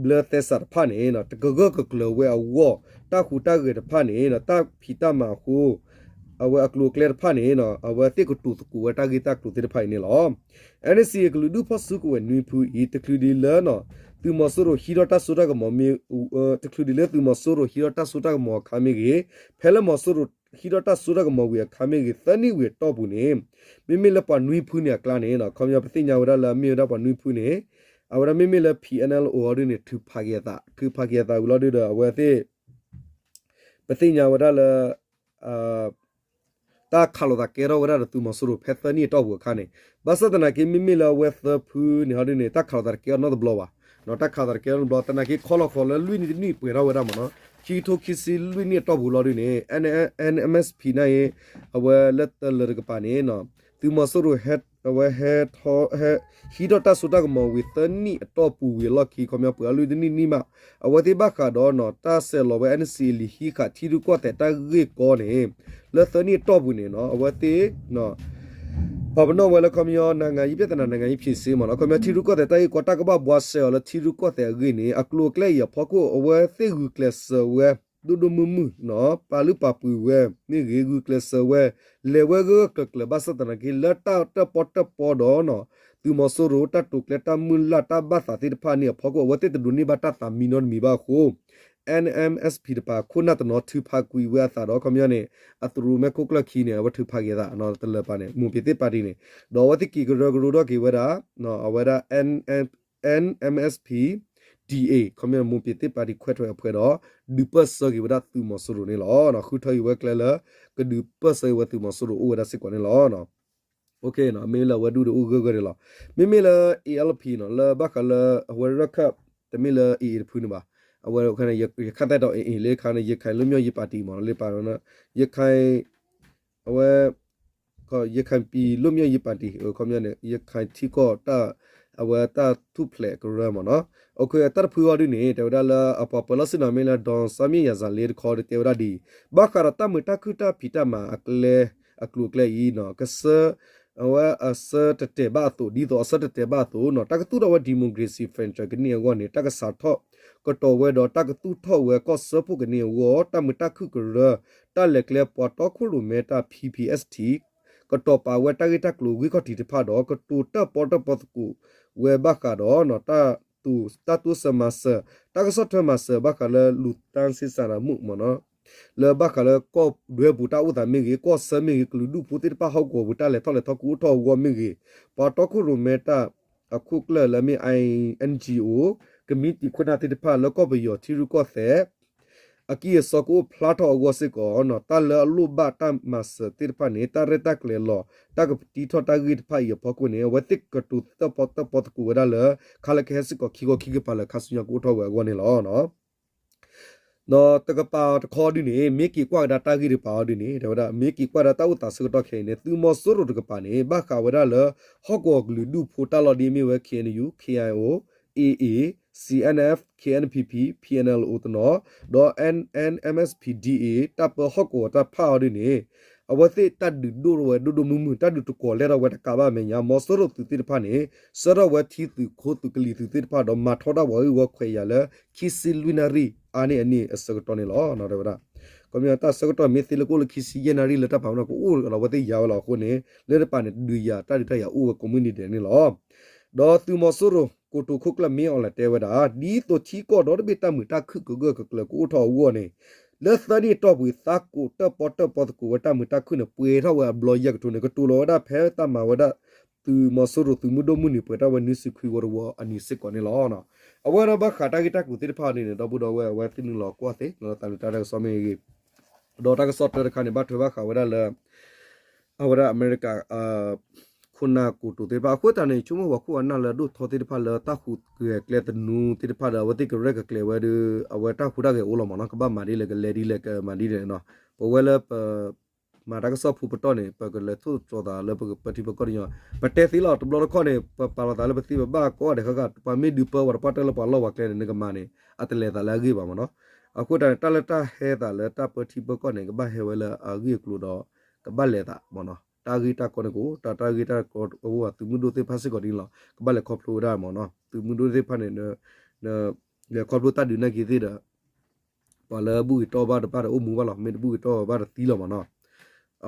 ဘျၢသဲစးတဖၣ်န့ၣ် တကဂၢၢ်ကကျၢၤဝဲအဂီၢ် တၢ်ဟူးတၢ်ဂဲၤတဖၣ်န့ၣ် တၢ်ဖံးတၢ်မၤအဃိ အဝဲအကျိၤအကျဲတဖၣ်န့ၣ် အဝဲသ့ၣ်ကတိၤသကိးဝဲတၢ်ဂ့ၢ်တၢ်ကျိၤသ့ၣ်တဖၣ်အံၤန့ၣ်လီၤ. N C A ကလုာ်ဒူၣ်ဖီၣ်စုကဝဲၤနွံဖုအံၤ တချုးဒံးလၢ သုးမီၤစိရိၤဟံးထီၣ်တၢ်စိတၢ်ကမီၤမ့ၢ် တချုးဒံးလၢသုးမီၤစိရိၤ ဟံးထီၣ်တၢ်စိတၢ်ကမီၤအခါမ့ၢ်ဂ့ၤ, ဖဲလၢမီၤစိရိၤဟံးထီၣ်တၢ်စိတၢ်ကမီၤဝံၤအခါမ့ၢ်ဂ့ၤ သၢနံၣ်ဝံၤအတီၢ်ပူၤန့ၣ် မ့မ့ၢ်လၢပှၤနွံဖုန့ၣ်အကျါန့ၣ် ခီပညီပသ့ၣ်ညါဝဲဒၣ်လၢအမ့ၢ်ဝဲဒၣ်ပှၤနွံဖုန့ၣ် အဝဲဒၣ်မ့မ့ၢ်လၢ P N L O အီၤဒ်န့ၣ် ထုးဖးက့ၤအသး ထုးဖးက့ၤအသးဝံၤလီၤဒုဒီး အဝဲသ့ၣ် ပသ့ၣ်ညါဝဲဒၣ်လၢ တၢ်ခးလိာ်သးကဲထီၣ်ဝဲဒၣ်ဒီးသုးမီၤစိရိၤဖဲသၢနံၣ်အတီၢ်ပူၤအခါန့ၣ်, ဘၣ်ဆၣ်သနာ်က့ မ့မ့ၢ်လၢအဝဲသၢဖုန့ၣ်ဟီဒ်န့ၣ် တၢ်ခးလိာ်သးတကဲထီၣ်နီတဘျီဘၣ်. တၢ်ခးလိာ်သးတကဲထီၣ်နီတဘျီ သနာ်က့ခီလီၤဃီၤလၢလွံၢ်နံၣ်တနံၣ်ပှဲၤထီၣ်ဝဲဒၣ်မ့ၢ်နီၤ, ခံကထိခံဆံလွံၢ်နံၣ်အတီၢ်ပူၤလီၤဒ်န့ၣ် N M S P န့ၣ် အဝဲလၢတလၢၤတကပၤန့ၣ် သုးမီၤစိရိၤ အဝဲဟဲထီၣ် ဟံးထီၣ်တၢ်စိတၢ်ကမီၤဝံၤသၢနံၣ်အတီၢ်ပူၤဝံၤအလီၢ်ခံ ခီပညီပှဲၤအီၤလွံၢ်နံၣ်တနံၣ်မး, အဝဲသ့ၣ်ဘၣ်ဃးဒီးနီၤ တၢ်ဆဲးလီၤဝဲ N C A လံာ်ဟံးဃာ်ထံရူၢ်ကီၢ်သဲးတၢ်ဂ့ၢ်ကီန့ၣ် လၢသၢနံၣ်အတီၢ်ပူၤန့ၣ်နီၤ အဝဲသ့ၣ် ပာ်ပနီၣ်ဝဲလၢခီပညီ နိုင်ငံရေးပြဿနာ နိုင်ငံရေးဖြေရှင်း မ့ၢ်နီၤ, ခီပညီထံရူၢ်ကီၢ်သဲးတၢ်ဂ့ၢ်ကီ တၢ်ကဘၣ်ဘှါစဲအီၤလၢထံရူၢ်ကီၢ်သဲးအဂ့ၢ်န့ၣ် အကျိၤအကျဲအံၤအဖီခိၣ် အဝဲသ့ၣ်ဂုာ်ကျဲးစၢးဝဲ ဒိၣ်ဒိၣ်မုၢ်မုၢ်နီၤ ပာ်လုၢ်ပာ်ပှ့ၤဝဲမ့ၢ်ဂ့ၤ ဂုာ်ကျဲးစၢးဝဲ လဲၤဝဲဂၢၢ်ဂၢၢ်ကျၢၤကျၢၤ ဘၣ်ဆၣ်သနာ်က့ လၢတၢ်တၢၣ်ပီၣ်တၢၣ်ပီဒီးနီၤ သုးမီၤစိရိၤ တၢ်တိာ်ကျဲၤတၢ်မုၢ်လၢ်တၢ်ဘၣ်သးသ့ၣ်တဖၣ်န့ၣ်အဖီခိၣ် အဝဲသ့ၣ်တဒိးန့ၢ်ဘၣ်တၢ်သးမံနီတမံၤဘၣ်အဃိ N M S P တပၤ ခိၣ်နၢ်တနီၤထုးဖးကွံာ်ဝဲအသးဒီး ခီပညီန့ၣ် အသရူးမဲခိၣ်ကျၢၢ်ခံန့ၣ် အဝဲထုးဖးက့ၤအသး တလၢၤပၤန့ၣ် မွန်ပြည်သစ်ပါတီန့ၣ် ဒီးအဝဲသ့ၣ်က့ၤကရၢကရိထီၣ်က့ၤဝဲဒၣ် အဝဲဒၣ် N M S P D A ခီပညီ မွန်ပြည်သစ်ပါတီခွဲထွက်အဖွဲ့ဒီး ဒုးပၢၢ်ဆၢက့ၤဝဲဒၣ်သုးမီၤစိရိၤန့ၣ်လီၤ. ဃုထၢက့ၤဝဲကျဲလၢ ကဒုးပၢၢ်ဆၢက့ၤဝဲသုးမီၤစိရိၤအိၣ်ဝဲဒၣ်စ့ၢ်ကီးန့ၣ်လီၤ. မ့မ့ၢ်လၢအဝဲဒူၣ်ဒီးအိၣ်ဂၢၢ်ဂၢၢ်န့ၣ်လီၤ. မ့မ့ၢ်လၢ A L P နီၤ လၢဘၣ်ဃးလၢအဝဲရၢ်ခၢၣ် တမ့ၢ်လၢ A A တဖုန့ၣ်ဘၣ်. အဝဲ ရခၢၣ်သဲးတီၤ A A လၢခါန့ၣ် ရခိုင်လွတ်မြောက်ရေးပါတီ မ့ၢ်နီၤ လၢပာ် ရခိုင် အဝဲ ရခိုင်ပြည်လွတ်မြောက်ရေးပါတီ ခီပညီန့ၣ် ရခိုင်ထံကီၢ် အဝဲတၢ်ထူၣ်ဖျဲးကရၢမ့ၢ်နီၤ. တၢ်တဖုအီၤဒ်န့ၣ် တဲဝဲဒၣ်လၢအပှၤပၢၤလီၢ်ဆ့ၣ်နီၤမ့ၢ်လၢ ဒေါ်အောင်ဆန်းမြင့် ရာဇာလမ်း တခီဒီးတဲဝဲဒၣ်ဒ်အံၤ, ဘၣ်ဃးဒီးတၢ်မုာ်တၢ်ခုၣ်တၢ်ဖံးတၢ်မၤအကျဲ အကျိၤအကျဲအံၤနီၤ ကဆၢ အဝဲအဆၢတတဲာ်ဘၣ်အသိး ဒ်သိးအဆၢတတဲာ်ဘၣ်အသိးနီၤ တၢ်ကသူၣ်ထီၣ်ဝဲ democracy federal ကန့ၢ်အဂီၢ်န့ၣ် တၢ်ကစးထီၣ်ကတီၤဝဲဒီးတၢ်ကသူၣ်ထီၣ်ဝဲကီၢ်စၢဖှိၣ်ကန့ၢ်အဂီၢ် တၢ်မုာ်တၢ်ခုၣ်ကရၢ တၢ်လဲၤကျဲပှၤတီခိၣ်ရိၣ်မဲတၢ် P P S T ကတီၤပာ်ဝဲတၢ်ဂ့ၢ်တၢ်ကျိၤဂံၢ်ခီၣ်ထံးတဖၣ်ဒီး ကတိၤတၢၣ်ပီတၢၣ်ပီသကိးဝဲဘၣ်ဃးဒီး တၢ်တိစၢၤမၤစၢၤ တၢ်ကဆီၣ်ထွဲမၤစၢၤဘၣ်ဃးလၢ လူသားချင်းစာနာမှု မ့ၢ်နီၤ လၢဘၣ်ဃးလၢကီၢ်ဒွဲပူၤတၢ်အိၣ်သးမ့ၢ်ဂ့ၤ ကီၢ်ဆၢမ့ၢ်ဂ့ၤ ကလုာ်ဒူၣ်ဖိသ့ၣ်တဖၣ်ဟီၣ်ကဝီၤပူၤတၢ်လဲၤထီၣ်လဲၤထီကအိၣ်ထီၣ်အဂီၢ်မ့ၢ်ဂ့ၤ ပှၤတီခိၣ်ရိၣ်မဲတၢ် အခိၣ်ကျၢၢ်လၢမ့ၢ် I N G O ကမံးတံာ်ခိၣ်နၢ်သ့ၣ်တဖၣ်လၢကီၢ်ပယီၤထံရူၢ်ကီၢ်သဲး အကံၢ်အစီကအိၣ်ဖျါထီၣ်အဂီၢ်စ့ၢ်ကီးနီၤ တၢ်လၢအလိၣ်ဘၣ်တၢ်မၤစၢၤသ့ၣ်တဖၣ်န့ၣ် တၢ်ရဲၣ်တၢ်ကျဲၤလီၤ တၢ်ကပတံထီၣ်တၢ်ဂ့ၢ်တဖၣ်အံၤအဖီခိၣ်န့ၣ် အဝဲသ့ၣ်ကတိၤတၢၣ်ပီတၢၣ်ပီသကိးဝဲဒၣ်လၢ ခါလၢကဟဲစ့ၢ်ကီးခံခီခံကပၤလၢခါဆူညါကအိၣ်ထီၣ်ဝဲအဂီၢ်န့ၣ်လီၤ. ဒီးတကပၤတခီဒ်န့ၣ် မ့ၢ်က့ၤကွၢ်ကဒါတၢ်ဂ့ၢ်တကပၤအီၤဒ်န့ၣ် တဲဝဲဒၣ် မ့ၢ်က့ၤကွၢ်ဒၣ်တၢ်အိၣ်သးဆၢကတီၢ်ခဲအံၤန့ၣ် သုးမီၤစိရိၤတကပၤန့ၣ် ဘၣ်ဃးဝဲဒၣ်လၢ ဟီၣ်ကဝီၤကလုာ်ဒူၣ်ဖိတၢ်လီၢ်ဒ်မ့ၢ်ဝဲ K N U, K I O, A A, C N F, K N P P, P N L O တနီၤ ဒီး N N M S P D A တၢ်ပၢဟီၣ်ကဝီၤတၢ်ဖးအီၤဒ်န့ၣ် အဝဲသ့ၣ်တၢ်ဒုးဒိၣ်ထီၣ်ဝဲဒိၣ်ဒိၣ်မုၢ်မုၢ် တၢ်ဒုးတကိးလဲၢ်ထီၣ်ဝဲတကးဘၣ်အမဲာ်ညါ မီၤစိရိၤသုးသ့ၣ်တဖၣ်န့ၣ် ဆှၢထီၣ်ဝဲထံသုးခိသုးကလံၤသုးသ့ၣ်တဖၣ်ဒီးမၤထီၣ်တၢ်ပှၤဂ့ၢ်ဝီခွဲးယာ်လၢ ခံဆံလွံၢ်နၣ်ရံၣ်အါန့ၢ်အန့ၣ်အဆၢကတီၢ်န့ၣ်လီၤ. တဲဝဲဒၣ် ခီပညီတၢ်ဆၢကတီၢ်မ့ၢ်သ့လၢကအိၣ်လၢခံဆံယဲၢ်နၣ်ရံၣ်လၢတၢ်ပာ်ပနီၣ်ကအိၣ်ဒီးအဝဲသ့ၣ်ယါဝဲလီၤအဃိန့ၣ် လၢတပၤန့ၣ် တဒုးယၤတၢ်ဒုးတၢ်ယၤအိၣ်ဝဲကိးမုၢ်နံၤဒဲးန့ၣ်လီၤ. ဒီးသုးမီၤစိရိၤကိတိာ်ခိၣ်ကျၢၢ်မ့ၢ်အီၤလဲၤတဲဝဲဒၣ် ဒ်သိးထံကီၢ်ဒီတဘ့ၣ်တၢ်မုာ်တၢ်ခုၣ်ကဂၢၢ်ကကျၢၤကအိၣ်ထီၣ်အဂီၢ်န့ၣ် လၢသၢနံၣ်အတီၢ်ပူၤ သးကိးတၢၣ်ပီတၢၣ်ပီသကိးဝဲတၢ်မုာ်တၢ်ခုၣ်န့ၣ် ပှဲၤထီၣ်ဝဲအဘျီယဲၢ်ကထိန့ၣ် ကတိၤလီၤဝဲဒၣ်ဖဲတၢ်မၤဝဲဒၣ် သုးမီၤစိရိၤသုးမုၢ်ဒိၣ်မုၢ်နံၤပှဲၤထီၣ်ဝဲနွံဆံခွံဝီတဝီအနံၤစ့ၢ်ကီးန့ၣ်လီၤ. အဝဲဒၣ်ဘၣ်ဃးတၢ်ဂ့ၢ်တၢ်ကျိၤသ့ၣ်တဖၣ်ဒ်န့ၣ် ဒီပုၢ်ဒီဝဲၢ် အဝဲသ့ၣ်နုာ်လီၤကွၢ်သ့ လၢသးနုာ်တၢ်တၢ်ကစီၣ်မ့ၢ်ဂ့ၤ ဒီးတၢ်ကစီၣ်တၢတခါန့ၣ် ဘၣ်ထွဲဘၣ်ဃးဝဲဒၣ်လၢ အဝဲဒၣ်အမဲရကၤ ခိၣ်နၢ်ကိတိာ်သ့ၣ်တဖၣ် အဃိသတးန့ၣ် ဆိကမိၣ်ပှၤခိၣ်အနၢ်လၢအဒိၣ်ထီသ့ၣ်တဖၣ်လၢတၢ်ဟူးဂဲၤကျဲသနူသ့ၣ်တဖၣ်ဒီး အဝဲသ့ၣ်ကရဲၣ်ကကျဲၤဝဲဒီး အဝဲတၢ်ဟူးတၢ်ဂဲၤအိၣ်လီၤမ့ၢ်နီၤ ကဘၣ်မၤဒ်လဲၣ်ကလဲၤဒ်လဲၣ်ကမၤဒ်လဲၣ်နီၤ ပဝဲလၢပ မၤတၢ်ကစီၣ်ဖိပတီၢ်န့ၣ် ပကလဲၤထိၣ်သတြီၤသးလၢပကပၢထံပၢကီၢ်တညီ ပတဲသ့လီၤ တဘျီတခီၣ်န့ၣ် ပပာ်လီၤသးလၢပသ့ပဘၣ်ကိးဂၤဒဲးဃၣ်ဃၣ် ပှၤမ့ၢ်ဒုးပၢဝဲတပှၢ်တၢၢ်လၢပှၤလီၢ်ပှၤကျဲန့ၣ် နကမၤန့ၣ်အတလဲၤသးလၢအဂ့ၢ်ဘၣ်မ့ၢ်နီၤ အဃိသတးန့ၣ် တၢ်လၢတၢ်ဟဲသးလၢတၢ်ပၢထံပၢကီၢ်န့ၣ် ကဘၣ်ဟဲဝဲလၢအဂ့ၢ်အကျိၤဒီး ကဘၣ်လဲၤသးမ့ၢ်နီၤ တၢ်ဂ့ၢ်တၢ်ကီန့ၣ်ကအိၣ် တၢ်တၢ်ဂ့ၢ်တၢ်ကီအဂီၢ် သုးမုၢ်ဒိၣ်သ့ၣ်တဖၣ်စ့ၢ်ကီးဒ်န့ၣ်လီၤ ကဘၣ်လဲၤခီဖျိဝဲဒၣ်မ့ၢ်နီၤ သုးမုၢ်ဒိၣ်သ့ၣ်တဖၣ်န့ၣ် လဲၤခီဖျိတၢ်ဒုးနာ်က့ၤသ့ၣ်ဒီး ပှၤလၢဘူၣ်ဂ့ၤတီၢ်ဘၣ်တဘၣ်ဒီးအိၣ်မူဘၣ်လီၤ မ့ၢ်တဘူၣ်ဂ့ၤတီၢ်ဘၣ်တသံလီၤမ့ၢ်နီၤ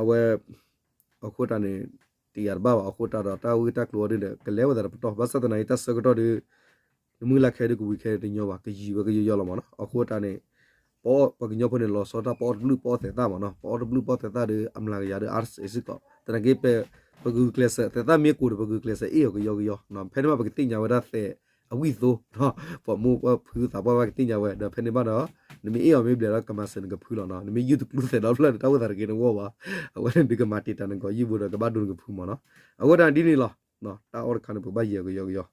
အဝဲ အဃိတၢ်န့ၣ် တယာ်တဘၣ်ဘၣ် အဃိတၢ်ဒီးတၢ်ဂ့ၢ်တၢ်ကျိၤအီၤဒ်ဒီး ကလဲၤဝဲသးတပတီၢ် ဘၣ်ဆၣ်သနာ်က့တၢ်ဆၢကတီၢ်ဒီး နမုၢ်လၢ်ခဲဒုးကဝံၤခဲတညီဘၣ် ကယံာ်ဝဲကယီယီလီၤမ့ၢ်နီၤ အဃိတၢ်န့ၣ် ပ ပှၤကညီဖိန့ၣ် လီၤဆီဒၣ်တၢ် ပအီၣ်တဘျုးပအီၣ်သဲးသၣ်မ့ၢ်နီၤ ပအီၣ်တဘျုးပအီၣ်သဲးသၣ်ဒီး အမျးကယၤဒီးအါစ့ၢ်ကီး သနာ်က့ ပဂုာ်ကျဲးစၢး သဲးသၣ်မ့ၢ်ကိၢ်ဒီး ပဂုာ်ကျဲးစၢးအ့ၣ်အီၤကယီကယီ ဖဲန့ၣ်မး ပကသ့ၣ်ညါဝဲဒၣ်သဲး အဝံၣ်သိ ပှၤမိၢ်ပှၤဖုသးပှၢ်ဘၣ်ကသ့ၣ်ညါဝဲ ဒီးဖဲန့ၣ်ဘၣ်ဒီး နမ့ၢ်အ့ၣ်အီၤမ့ၢ်ဘျဲးဒီးကမၤစၢၤနကဖုလီၤနီၤ, နမ့ၢ်ယုၢ်တကျူသဲးဒီဖျၢၣ်န့ၣ် တၢ်အိၣ်သးတဂ့ၤနဂီၢ်ဘၣ်, အဝဲန့ၣ်ဒုးကမၤတံာ်တာ်နကီၢ်ယုၢ်ဘိဒီးကဘၣ်ဒိနကဖုမ့ၢ်နီၤ, အဃိတၢ်ဒ်န့ၣ်လီၤ, တၢ်အီၣ်တခါန့ၣ် ပဘၣ်ယံၤကယီကယီ,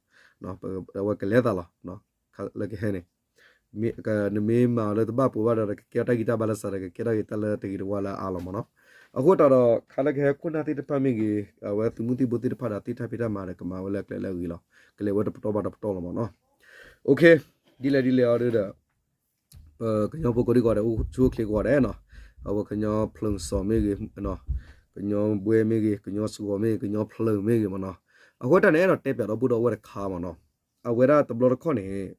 အဝဲကလဲၤသးလီၤ, လၢကဟဲန့ၣ် နမ့ၢ်မၤအီၤလၢတဘၣ်ပှဲၤဘၣ်ဒီး ကကဲထီၣ်တၢ်ဂံၢ်တၢ်ဘါလၢစးဒီး ကကဲထီၣ်က့ၤတၢ်လၢတဂ့ၤတဝါလၢအါလီၤမ့ၢ်နီၤ, အဃိတၢ်ဒီး ခါလၢကဟဲခိၣ်နၢ်သ့ၣ်တဖၣ်မ့ၢ်ဂ့ၤ, အဝဲသုးမုၢ်သံၣ်ဘိသ့ၣ်တဖၣ်ဒီး သ့ၣ်တၢ်ဖံးတၢ်မၤဒီး ကမၤဝဲလၢအကျဲလၢအဂ့ၤလီၤ, ကလဲၤဝဲတပတီၢ်ဘၣ်တပတီၢ်လီၤမ့ၢ်နီၤ, ဒ်လဲၣ်ဒ်လဲၣ်အီၤဒုဒီး ပကညီဖိကိးဒံကိးဂၤဒဲး အိၣ်ဆူၣ်အိၣ်ချ့ကိးဂၤဒဲးနီၤ, အဝဲကညီဖျုးစီၤမ့ၢ်ဂ့ၤ, ကညီဘှဲမ့ၢ်ဂ့ၤ, ကညီစှီၤမ့ၢ်ဂ့ၤ, ကညီဖျုးမ့ၢ်ဂ့ၤမ့ၢ်နီၤ, အဃိတၢ်န့ၣ် အဲၣ်ဒိးတဲပၠးဒီပုၢ်ဒီဝဲၢ်တခါမ့ၢ်နီၤ, အဝဲဒၣ်တဘျီတခီၣ်န့ၣ်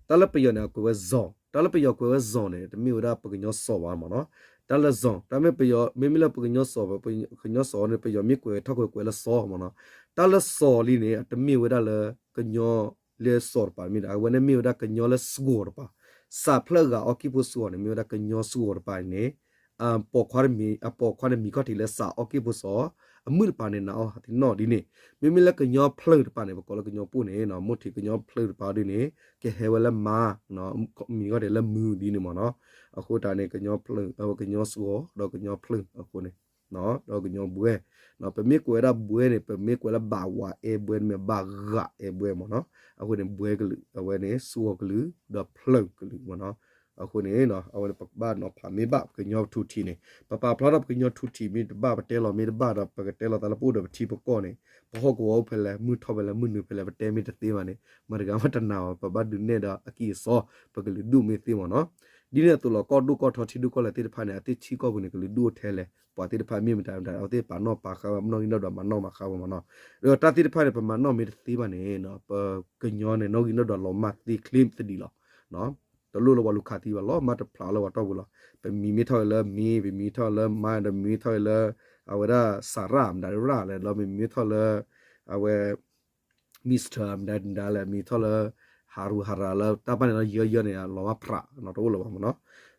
တၢ်လၢပယီၤန့ၣ် အကွဲးဝဲ zone, တၢ်လၢပယီၤကွဲးဝဲ zone န့ၣ် တမ့ၢ်ဝဲဒၣ်ပကညီစီၤဘၣ်မ့ၢ်နီၤ, တၢ်လၢ zone တၢ်မ့ၢ်ပယီၤ မ့မ့ၢ်လၢပကညီစီၤ, ပကညီစီၤန့ၣ် ပယီၤမ့ၢ်ကွဲးထီၣ်ကွဲးကွဲးလၢစီၤမ့ၢ်နီၤ, တၢ်လၢစီၤလံန့ၣ် အတမ့ၢ်ဝဲဒၣ်လၢ ကညီလၢစီၤတပၤမ့ၢ်ဒီး အဝဲန့ၣ်မ့ၢ်ဝဲဒၣ်ကညီလၢစှီၤတပၤ, စးဖျၢၣ်ဂၤအီၣ်က့ၣ်ဖိစှီၤန့ၣ် မ့ၢ်ဝဲဒၣ်ကညီစှီၤတပၤန့ၣ် အပိာ်ခွါတမံၤ အပိာ်ခွါန့ၣ်မံၤခီၣ်ထံးလၢစးအီၣ်က့ၣ်ဖိစီၤ အမုၣ်တပၤန့ၣ် နာ်အီၤသ့ၣ်နီၣ်ဒ်န့ၣ်, မ့မ့ၢ်လၢကညီဖျုးတပၤန့ၣ် ပကိးလၢကညီပူၣ်န့ၣ် မိၢ်ထံးကညီဖျုးတပၤဒ်န့ၣ် ကဟဲဝဲလၢမါ မံၤခီၣ်ထံးလၢမုၢ်ဒ်န့ၣ်မ့ၢ်နီၤ, အဃိတၢ်န့ၣ် ကညီဖျုး ကညီစှီၤ ဒီးကညီဖျုးအဃိန့ၣ် ဒီးကညီဘှဲ, ပမ့ၢ်ကွဲးဝဲဒၣ်ဘှဲန့ၣ် ပမ့ၢ်ကွဲးလၢဘၣ်ဝးအဲၣ်ဘှဲ မ့ၢ်ဘၣ်ဂၤအဲၣ်ဘှဲမ့ၢ်နီၤ, အဃိန့ၣ် ဘှဲကလုာ် အဝဲန့ၣ် စှီၤကလုာ် ဒီးဖျုးကလုာ်မ့ၢ်နီၤ, အဃိန့ၣ် အဝဲန့ၣ် ပကဘၣ်နီၤဖးမ့ၢ်ဘၣ် ပကညီထူထံးန့ၣ် ပပာ်ဖျါထီၣ်ပကညီထူထံးမ့ၢ်တဘၣ် ပတဲလီၤမ့ၢ်တဘၣ်ဒီး ပကတဲလီၤသးလၢပအိၣ်ဒီးပထံပကီၢ်န့ၣ် ပဟီၣ်ကဝီၤအိၣ်ဖဲလဲၣ် မုၢ်ထီၣ်ဖဲလဲၣ် မုၢ်နုာ်ဖဲလဲၣ် ပတဲမ့ၢ်တသ့ဘၣ်န့ၣ် မတၤတဂၤမ့ၢ်တနာ်ဘၣ် ပဘၣ်ဒုးနဲၣ်ဒီးအကံၢ်အစီ ပကလုာ်ဒူၣ်မ့ၢ်သ့မ့ၢ်နီၤ, ဒ်န့ၣ်အသိးလီၤ ကီၢ်ဒိၣ်ကီၢ်ထီထံဒိၣ်ကီၢ်လဲၢ်သ့ၣ်တဖၣ်န့ၣ် အသ့ၣ်ထံကီၢ်ပူၤန့ၣ် ကလုာ်ဒူၣ်အိၣ်ထဲလဲၣ် ပှၤသ့ၣ်တဖၣ်မ့ၢ်မတၤမတၤ အဝဲသ့ၣ်ပာ်နီၣ်ပာ်ဃါဝဲ မနီၣ်ဂံၢ်နီၣ်ဒွးမၤနီၣ်မၤဃါဝဲမ့ၢ်နီၤ, ဒီးတၢ်သ့ၣ်တဖၣ်န့ၣ် ပမၤနီၣ်မ့ၢ်တသ့ဘၣ်န့ၣ် ပကညီန့ၣ် နီၣ်ဂံၢ်နီၣ်ဒွးလီၤမၢ်သ့ချ့သဒံးလီၤ, တလိၣ်လၢပှၤလူၤခးသံဘၣ်လီၤ မၢ်တဖျးလၢပှၤတီၢ်ပူၤလီၤ, ပမံၤမ့ၢ်ထီၣ်ဝဲလၢမ့ၢ် ပမံၤထီၣ်လၢမါ ဒီးမံၤထီၣ်ဝဲလၢ အဝဲဒၣ် စၤရၣ် မတၤရၣ်လဲၣ် ဒီးမံၤမ့ၢ်ထီၣ်လၢ အဝဲ Mister မတၤဒၣ်လဲၣ် မံၤထီၣ်လၢ ဟးရူၤဟးရၤလၢတၢ်ပၢ်န့ၣ်လီၤ ယၢယၢန့ၣ် လီၤမၢ်ဖျးနီၤ တအိၣ်လၢၤဘၣ်မ့ၢ်နီၤ,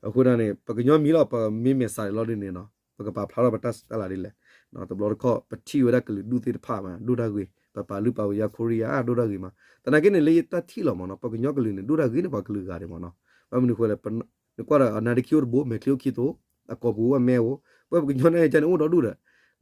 အဃိဒၣ်န့ၣ် ပကညီမံၤလီၤ ပမ့ၢ်မဲာ်ဆှးန့ၣ်လီၤဒ်န့ၣ်နီၤ ပကပာ်ဖျါထီၣ်ပတၢ်စူၢ်တၢ်လၤဒ်လဲၣ်, တဘျီတခီၣ် ပထံၣ်ဝဲဒၣ်ကလုာ်ဒူၣ်သ့ၣ်တဖၣ်မး ဒိၣ်တၢ်ဂ့ၤ ပပာ်လုၢ်ပာ်ပှ့ၤယါ Korea ဒိၣ်တၢ်ဂ့ၤမး, သနာ်က့န့ၣ် လၢယတၢ်ထံၣ်လီၤမ့ၢ်နီၤ ပကညီကလုာ်န့ၣ် ဒိၣ်တၢ်ဂ့ၤန့ၢ်ပှၤကလုာ်ဂၤဒံးမ့ၢ်နီၤ, ဘၣ်မနုၤဃိလဲၣ် နကွၢ်ဒီး အနါဒ့ခံအိၣ်တဘိ မဲာ်ချံအိၣ်ခံသိး, အကိာ်ပူၤအိၣ်အမဲအိၣ်, ပဝဲပကညီနၢ်အံၤကန့ၣ်အိၣ်ဒီဒူၣ်ဒီး,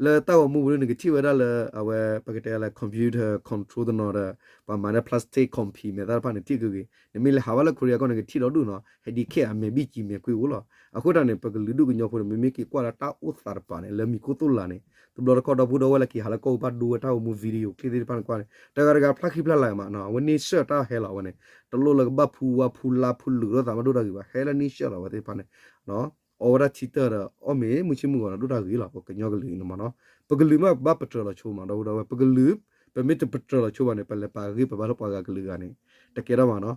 လၢတၢ်ဂီၤမူပူၤန့ၣ် နကထံၣ်ဝဲဒၣ်လၢ အဝဲ ပကတဲလၢ computer control တနီၤဒီး ပှၤမၤန့ၢ် plastic ခွံဖံးမဲာ်သၣ်တဖၣ်န့ၣ် ထံၣ်ကဂ့ၤ, နမ့ၢ်လဲၤဟးဘၣ်လၢ Korea ကီၢ်န့ၣ် ကထံၣ်ဒီဒူၣ်နီၤ ဟဲဒံခဲအမဲာ်ဘံၣ်ကံၤ မဲာ်ကွံာ်အိၣ်လီၤ, အဃိတၢ်န့ၣ် ပကလုာ်ဒူၣ်ကညီဖိန့ၣ် မ့မ့ၢ်က့ၤကွၢ်လၢတၢ်အိၣ်သးတပၤန့ၣ် လၢမံၤခိၣ်သိၣ်လၤန့ၣ် တဘျီတခီၣ်ဒီပုၢ်ဒီဝဲၢ်လၢက့ၤဟးလၢကီၢ်ပူၤဘၣ်ဒိဝဲတၢ်ဂီၤမူ video clip သ့ၣ်တဖၣ်န့ၣ်ကွၢ်န့ၣ် တဂၤတဂၤဖျါခံဖျါလၤမးနီၤ အဝဲန့ၣ်စၢၣ်တၢ်ဟဲလီၤအဝဲန့ၣ်, တလိၣ်လၢကဘၣ်ဖူဝါဖူလါဖူလုာ်လိာ်သးမးဒိၣ်တၢ်ဂ့ၤဘၣ် ဟဲလၢန့ၣ်စၢၣ်လီၤအဝဲသ့ၣ်တဖၣ်န့ၣ်, အီၣ်ဝဲဒၣ်ထံတၢၢ်ဒီး အီၣ်မ့ၢ်မုၢ်ဆ့ၣ်မုၢ်ဂီၤဒီးဒိၣ်တၢ်ဂ့ၤလီၤ ပကညီကလုာ်အံၤန့ၣ်မးနီၤ, ပကလုာ်မ့ၢ်ပဘၣ်ပတြၢၤလီၤဆိမးဒီပုၢ်ဒီဝဲၢ် ပကလုာ်, ပမ့ၢ်တပတြၢၤလီၤဆိဘၣ်န့ၣ် ပလဲၤပာ်ဂ့ၢ်ပဘၣ်လၢပှၤဂၤကလုာ်ဂၤန့ၣ် တကဲထီၣ်မးနီၤ,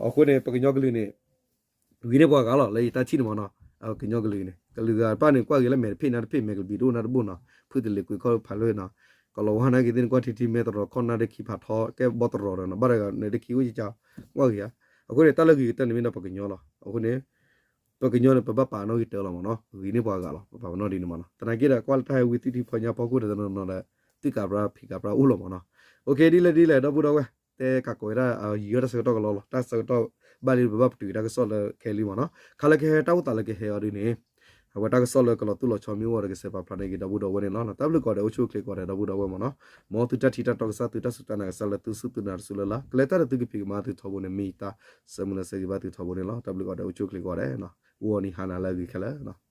အဃိန့ၣ် ပကညီကလုာ်န့ၣ် ဂ့ၤန့ၢ်ပှၤဂၤလီၤ လၢယတၢ်ထံၣ်န့ၣ်မးနီၤ, ကညီကလုာ်န့ၣ် ကလုာ်ဂၤတဖၣ်န့ၣ် ကွၢ်ဂ့ၤလၢမဲာ်တဖ့ၣ်နါတဖ့ၣ် မဲာ်ကဘံးတအိၣ်နါတဘိနီၤ, ဖုတလ့ၤကွံာ်ခီၣ်ဖးလွဲၢ်နီၤ, ကလီၤဝါနာ်က့သ့ၣ်န့ၣ် ကွၢ်ထံထံမဲတရီၤခီၣ်နါဒ့ခံဖးထီ ကဲဘီတရီၤဒီးနီၤ ဘၣ်တဂၤန့ၣ်ဒ့ခံအိၣ်ကကါ, ကွၢ်ဂ့ၤဧါ, အဃိန့ၣ် တၢ်လၢဂ့ၤကတၢၢ်န့ၣ်မ့ၢ်ဒီးပကညီလီၤ, အဃိန့ၣ် ပကညီန့ၣ် ပဘၣ်ပာ်နီၣ်ဂံၢ်တၢလီၤမးနီၤ, ဂ့ၤန့ၢ်ပှၤဂၤလီၤ ပပာ်ပနီၣ်ဒ်န့ၣ်မးနီၤ, သနာ်က့ဒီး ကွၢ်လၢတၢ်ဟဲဝံသံၣ်ထံဖီညါဖီခိၣ်တနီၤနီၤဒီး သုးကးပြါဖံးကးပြါအိၣ်လီၤမးနီၤ, OK ဒ်လဲၣ်ဒ်လဲၣ် ဒီပုၢ်ဒီဝဲၢ် တဲကးကိးဝဲဒၣ် ယဲတၢ်ဆၢကတီၢ်ကလီလီၤ တၢ်ဆၢကတီၢ်ဘၣ်လံ ပဘၣ်ပတုာ်တၢ်ကစီၣ်လၢခဲလံမးနီၤ, ခါလၢကဟဲတၢ်အိၣ်သးလၢကဟဲအီၤဒ်န့ၣ် အဝဲတၢ်ကစီၣ်လၢကလီၤသူၣ်လီၤဆီမ့ၢ်အိၣ်ဒီးကစဲးပာ်ဖျါန့ၢ်က့ၤဒီပုၢ်ဒီဝဲၢ်န့ၣ်လီၤ, တၢ်ဘျုးကိးဂၤဒဲး အိၣ်ဆူၣ်အိၣ်ချ့ကိးဂၤဒဲး ဒီပုၢ်ဒီဝဲၢ်မးနီၤ, မ်သုတၢ်ထံၣ်တၢ်တီကစၢ်သုတၢ်စူၢ်တၢ်နာ်ကစၢ်လၢသုစူၢ်သုနာ်တစူၢ်လၢ်လၢ် ကလဲၤတၢ်ဒီးသုကဖံးကမၤသုထီဘိန့ၣ် မ့ၢ်ယတၢ်ဆၢမုၢ်လၢ်ဆၢဂ့ၤဘၣ်သုထီဘိန့ၣ်လီၤ, တၢ်ဘျုးကိးဂၤဒဲး အိၣ်ဆူၣ်အိၣ်ချ့ကိးဂၤဒဲး ဂီၤနံၤဟါနၤလၢအဂ့ၤခဲလၢာ်